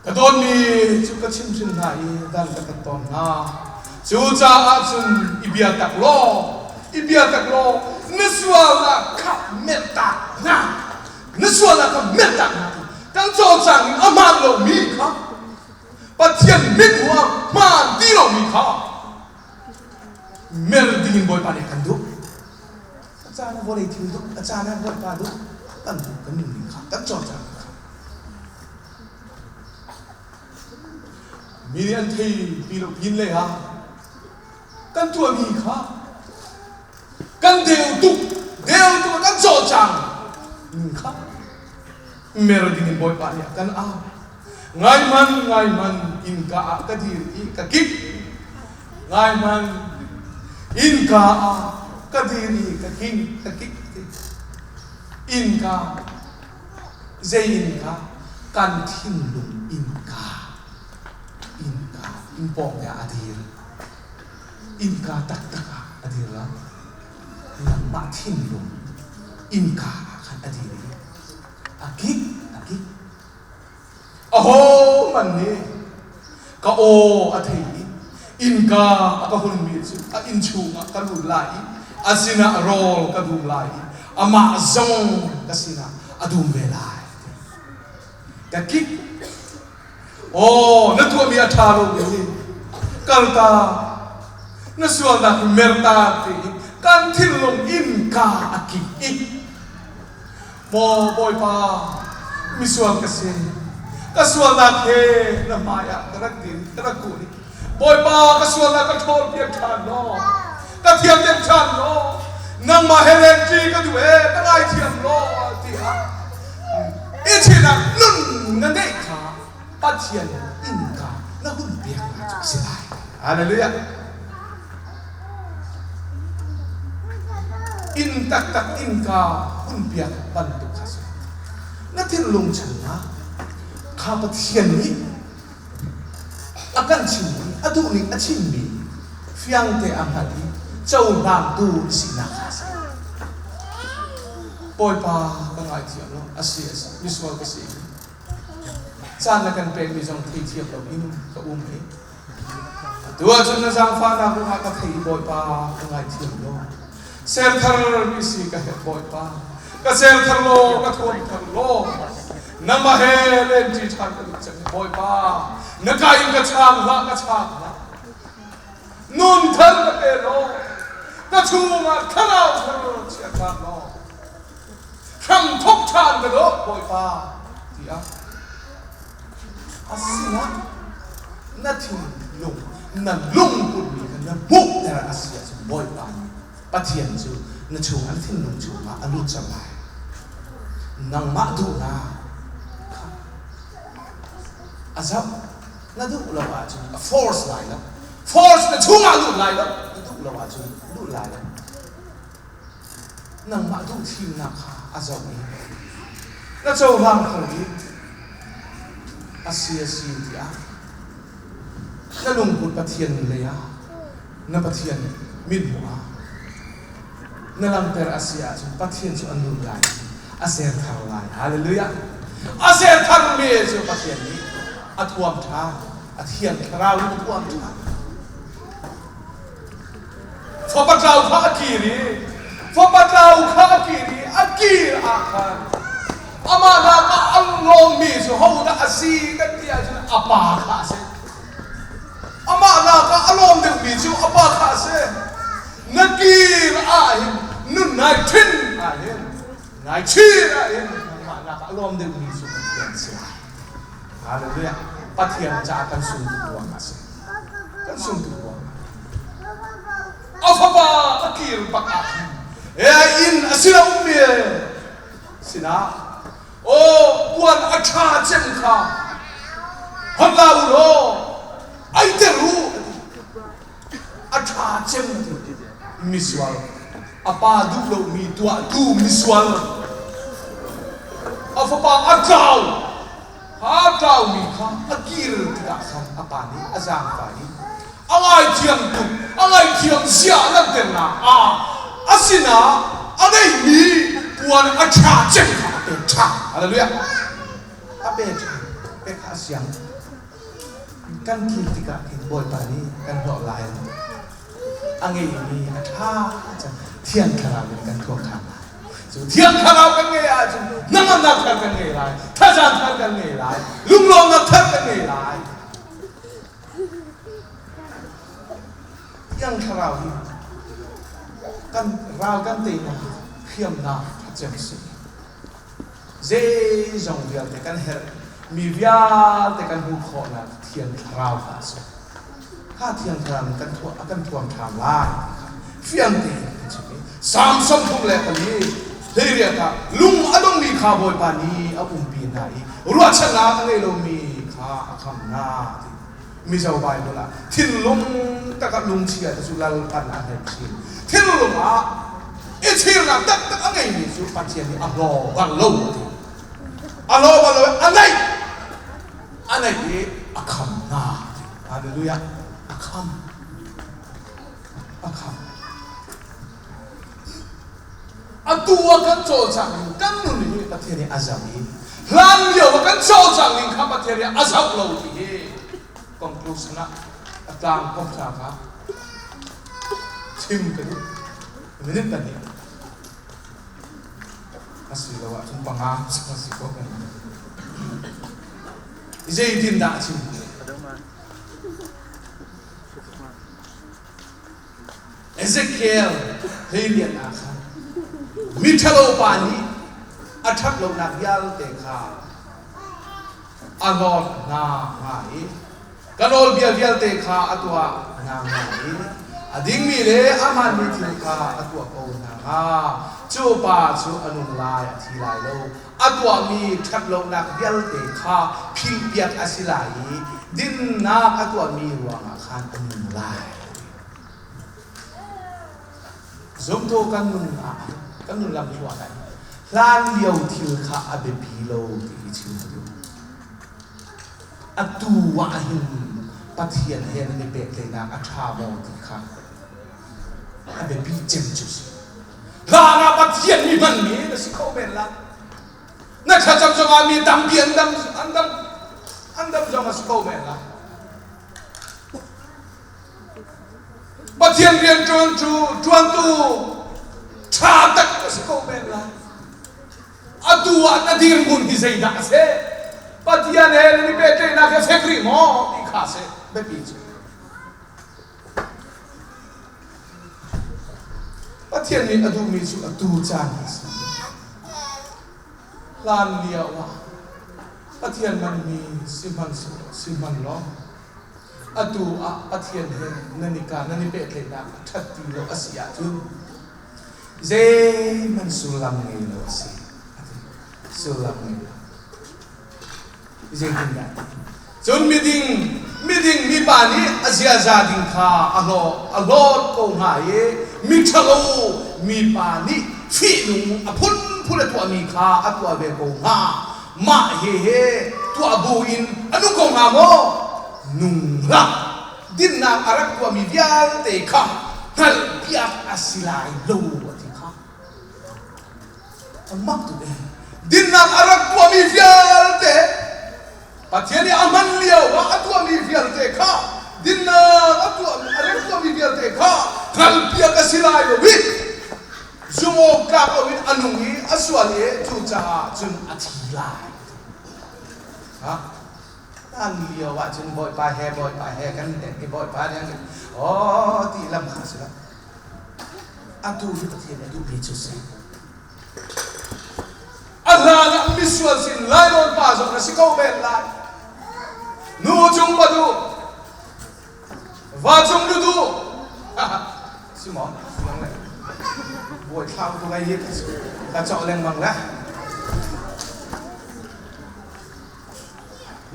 Ka dawtmi cu ka chimhrin hna i dan ka tat tawn hna. Cucaah cun i bia tak law, i bia tak law, na sualnak kha mertak hna. Na sualnak kha mertak hna ti. Kan cawlcang in a hmaan lomi kha Pathian mithmuh ah hmaan ti lomi kha mer dingin Bawipa nih a kan duh. A caan ah vawlei thil duh, a caan ah Bawipa duh, kan duh kan nunning kha, kan cawlcang kha. Mi nih an thei ti lo pin lei ah kan tuahmi kha kan deu tuk deu tuk kan cawlcang ning kha mer ding in Bawipa nih a kan au ngai man ngai man innka ah ka dir i ka kik ngai man innka ah ka dir i ka king ka kik innka zei innka kan thinlung innka innka inn pawng te ah a dir Innka taktak ah a dir lo. Nangmah thinlung innka ah khan a dir i a kik a kik. Ahohmanh nih ka aw a thei i innka a ka hunmi cu a inn chungah ka lut lai i a sinah rawl ka dum lai i amah zong ka sinah a dum ve lai. Ka kik. Aw, na tuahmi a ṭha lomi hi kalta na sualnak hi merta tiin kan thinlung innka a kik i Maw Bawipa, misual ka si. Ka sualnak he na hmaiah ka rak dir, ka rak kun i Bawipa, ka sualnak ka ṭhawlpiak ṭhan law, ka thianpiak ṭhan law, nangmah he lenṭi ka duh ee, ka ngaithiam law, tiah i chinak nun na ngeih kha Pathian innka na hun peknak cu a si lai. Hallelujah. Inn taktak innka hun piak bantuk kha si. Na thinlung chungah kha Pathian nih a kan chimmi, a duhning a chimmi fiangte a hngalh i cohlangtu sinak kha a si. Bawipa ka ngaithiam lo, a si a si, misual ka si. Caan na kan pekmi zong theithiam loin ka um i atu ahcun na zaangfahnak ruangah ka thei i Bawipa ka ngaithiam law ser thar mi si ka herh Bawipa ka ser thar law ka thuam thar law nangmah he lenṭi ṭhan ka duh cang Bawipa na ka in ka chaang hlah ka chaang hlah nun thar ka pe law ka chungah thlarau thar chia ṭhan law hramthok ṭhan ka dawh Bawipa tiah a sinah na thinlung na lungputmi kha na hmuhter a si ahcun Bawipa nih Pathian cu na chungah na thinlung chungah a lut cang lai. Nangmah duhnak kha a zoh na duh lo ahcun a force lai lo. Force na chungah lut lai lo. Na duh lo ahcun lut lai lo. Nangmah duhthimnak kha a zoh i na cohlang kho i a si a si tiah na lungput Pathian lei ah na Pathian mithmuh ah na langhter a si ahcun Pathian cu a nun lai a ser thar lai. Hallelujah! A ser tharmi cu Pathian nih a thuam ṭha, a thiang thlarau in a thuam ṭha. Fapa tlau kha a kir i fapa tlau kha a kir i a kir ah khan amah nak ah an lawmmi cu hodah a si kan ti ahcun a pa kha a si. Amah nak ah a lawm deuhmi cu a pa kha a si. Na kir ah hin nun nai ṭhin ah hin nai chir ah hin nangmah nak ah a lawm deuhmi cu Pathian si lai. Hallelujah. Pathian caah kan sung tuk ruangah a si. Kan sung tuk ruangah. A fapa a kir bak ah khan e inn a sin a ummi sinah aw puan a ṭha cem kha hon la u law ai ter u a ṭha cem ti misual a pa duh lomi tuahtu misual a fapa a tlau a tlaumi kha a kir tikah khan a pa nih a zaangfah i a ngaithiam tuk a ngaihthiam zia langhternak ah a sinah a ngeihmi puan a ṭha cem kha a pek ṭhan hallelujah a pek ṭhan pek kha a siang kan kir tikah khin Bawipa nih kan hlawh lai a ngeihmi a ṭha cang Thiang Thlarau in kan thuam ṭhan lai cu Thiang Thlarau kan ngeih ahcun hnangamnak thar kan ngei lai thazaang thar kan ngei lai lunglawmnak thar kan ngei lai Thiang Thlarau hi kan ral kan teinak hriamnam ṭha cem a si zeizong vialte kan herh mi vialte kan hmuh khawhnak Thiang Thlarau kha a si. Kha Thiang Thlarau nih kan a kan thuam ṭhan lai ti kha fiang tein kan chim i Salm 34 hleiriat ah lung a dongmi kha Bawipa nih a umpi hna i ruahchannak a ngei lomi kha a khamh hna ti. Mizo Bible ah thinlung takah lungchia te cu lalpan a hei chin. Thinlung ah i chirnak taktak a ngeimi cu Pathian nih a hlaw bal lo a ti. A hlaw bal lo a naih a naih i a kham hna ti. Hallelujah. A kham. A kham. Atu ah kan cawlcangh ning kan nun hi Pathian nih a zoh i hlan lio ah kan cawlcangh ning kha Pathian nih a zoh lo ti hi conclusion ah a tlang komhnak ah chim ka duh. Minute pahnih asiloah cun panga a si ko. Zeitindah a chim? Ezekiel 18 ah khan miṭhalo pa nih a ṭhatlonak vialte kha a hlawt hna hnga i ka nawlbia vialte kha a tuah hna hnga i a dingmi le a hmaanmi thil kha a tuah ko hna hnga. Cu pa cu a nung lai, a thi lai lo. A tuahmi ṭhatlonak vialte kha philhpiak a si lai i dinnak a tuahmi ruangah khan a nung lai. Zumtu kan nun ah kan nun lamthluan ah hlan lio thil kha a biapi lo ti hi chim ka duh. Atu ah hin Pathian he nan i pehtlaihnak a ṭha maw ti kha a biapi cem cu si. Hlan ah Pathian mi hmanmi na si kho men la. Na thlacam zongah mi tampi an dam an dam an dam zong a si kho men la. Pathian rian ṭuan cu ṭuantu ṭha tak a si ko men lai. Atu ah na dirhmun hi zeidah a si? Pathian he nan i pehtlaihnak hi fek rih maw ti kha a si biapi cu. Pathian nih a duhmi cu atu caan hi a si. Hlan lio ah Pathian manmi sihmanhsehlaw sihmanhlaw atu ah Pathian he nan i ka nan i pehtlaihnak a ṭhat ti lo a si ahcun zeihmanh sullam ngei lo a si a ti. Sullam ngei lo. Zeitindah? Cun miding miding mipa nih a ziaza ding kha a hlaw a hlawt ko hnga i miṭhalo mipa nih fihnung a phunphun a tuahmi kha a tuah ve ko hnga. Mah hihi tuah buin a nung ko hnga maw? Nung hlah. Dinnak a rak tuahmi vialte kha hngalhpiak a si lai lo a ti kha. A mak tuk ee. Dinnak a rak tuahmi vialte Pathian nih a hman lio ah a tuahmi vialte kha dinnak a tuahmi a rak tuahmi vialte kha hngalhpiak a si lai lo i zumhawktlak loin a nung i a sual i cucaah cun a thi lai. Ha? An lio ah cun Bawipa he Bawipa he kan len i Bawipa nih aw ti lam kha si lo. Atu hi Pathian a duhmi cu si. A hlan ah misual sin lainawn pa zong na si ko men lai. Nu cung pa duh, va cung nu duh. Si maw? Nang le bawi thlau tu ngai hi ka cawh lengmang le.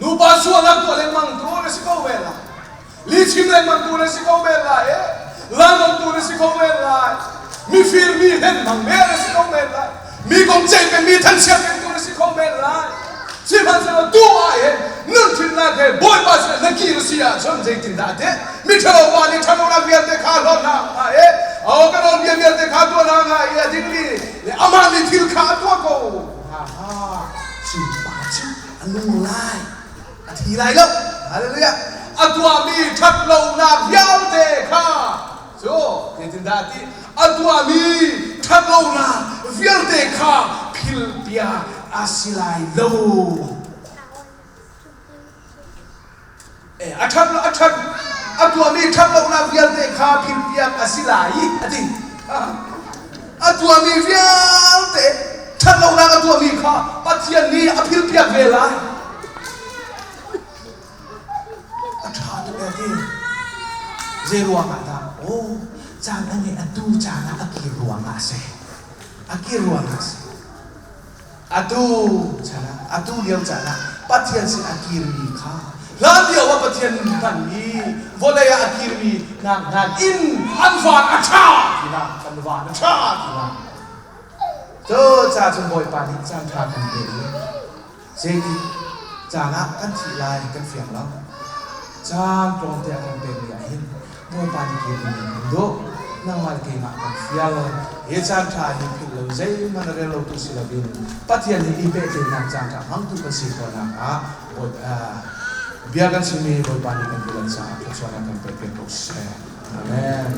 Nupa sualnak tuah lengmang tu na si ko men lai. Lihchim lengmang tu na si ko men lai. Lainawn tu na si ko men lai. Mifir mi hlen hmang men na si ko men lai. Mi kong ceih peng mi thanchiat peng tu na si ko men lai. Sihmanhsehlaw tu ah hin nun ṭhinnak he Bawipa sinah na kir a si ahcun zeitindah a ti? Miṭhalo pa nih ṭhalonak vialte kha hlawt hna hnga i aw ka nawlbia vialte kha tuah hna hnga i a dingmi le amah nih thil kha a tuah ko hnga. Cu pa cu a nung lai, a thi lai lo. Hallelujah. A tuahmi ṭhatlonak vialte kha cu zeitindah a ti? A tuahmi ṭhatlonak vialte kha philhpiak a si lai lo. A ṭhat a ṭhat a tuahmi ṭhatlonak vialte kha philhpiak a si lai a ti. A tuahmi vialte ṭhatlonak a tuahmi kha Pathian nih a philhpiak ve lai. A ṭha tuk e ti. Zei ruangah dah? Aw, caan a ngeih atu caan ah a kir ruangah a si. A kir ruangah a si. Atu chan ah, atu lio caan ah Pathian sin a kirmi kha hlan lio ah Pathian hmanmi vawlei ah a kirmi nak hna in an van a ṭha tinak kan van a ṭha tinak cu ca cun Bawipa nih caan ṭha kan pe i zeiti caan ah kan thih lai kan fiang lo caan tlawmte a kan pekmi ah hin Bawipa nih kir in kan duh. Nangmah le keimah kan fial. Hi caan ṭha hi philh lo zeihmanh a rel lotu si loin Pathian he i pehtlaihnak caan ṭha hmangtu kan si khawhnak ah bia kan chimmi Bawipa nih kan bilan caah thluachuahnak kan pek ko seh. Amen.